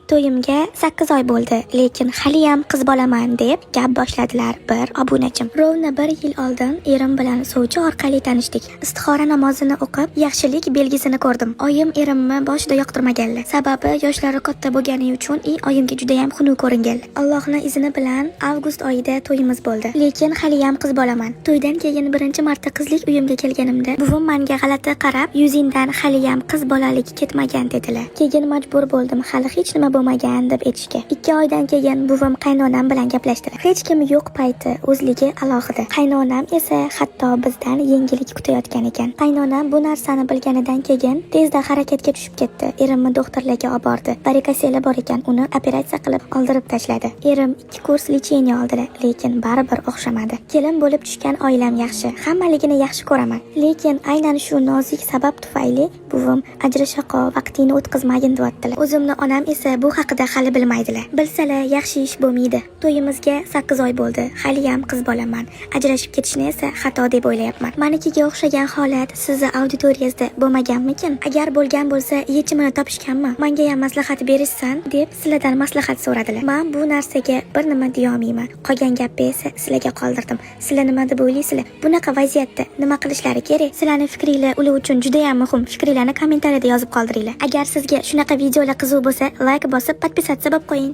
To'yimga 8 oy bo'ldi, lekin haliyam qiz bolaman, deb gap boshladilar bir obunachim. Ровно bir yil oldin erim bilan sovchi orqali tanishdik. Istixora namozini o'qib, yaxshilik belgisini ko'rdim. Oyim erimni boshida yoqtirmaganlar. Sababi yoshlari katta bo'lgani uchun и oyimga judayam xunuk ko'ringanlar. Allohning izni bilan avgust oyida to'yimiz bo'ldi. Lekin haliyam qiz bolaman. To'ydan keyin birinchi marta qizlik uyimga kelganimda buvim menga g'alati qarab, "Yuzingdan haliyam qiz bolalik ketmagan", dedilar. Keyin majbur bo'ldim hali hech nima bo'lmagan deb aytishga. 2 oydan keyin buvim qaynonam bilan gaplashdilar. Hech kim yo'q payti o'zligi alohida. Qaynonam esa hatto bizdan yengillik kutayotgan ekan. Qaynonam bu narsani bilganidan keyin tezda harakatga tushib ketdi. Erimni doktorlarga olib bordi. Varikosela bor ekan, uni operatsiya qilib oldirib tashladi. Erim ikki kurs лечение oldilar, lekin baribir o'xshamadi. Kelin bo'lib tushgan oilam yaxshi, hammaligini yaxshi ko'raman. Lekin aynan shu nozik sabab tufayli buvim "Ajrasha qol, vaqtingni o'tkazmagin", deyaptilar. O'zimni onam esa bu haqida hali bilmaydilar. Bilsalar, yaxshi ish bo'lmaydi. To'yimizga 8 oy bo'ldi. Haliyam qiz bolaman. Ajrashib ketishni esa xato deb o'ylayapman. Manikiga o'xshagan holat sizni auditoriyangizda bo'lmaganmikin? Agar bo'lgan bo'lsa, yechimini topishganmi? Menga ham maslahat berishsan, deb sizlardan maslahat so'radilar. Men bu narsaga bir nima deya olmayman. Qolgan gapni esa sizlarga qoldirdim. Sizlar nima deb o'ylaysizlar? Bunaqa vaziyatda nima qilishlari kerak? Sizlarning fikringlar ular uchun juda ham muhim. Fikringlarni kommentariyada yozib qoldiringlar. Agar sizga shunaqa videolar qiziq bo'lsa, layk bosib, подписаться bo'lib qo'ying.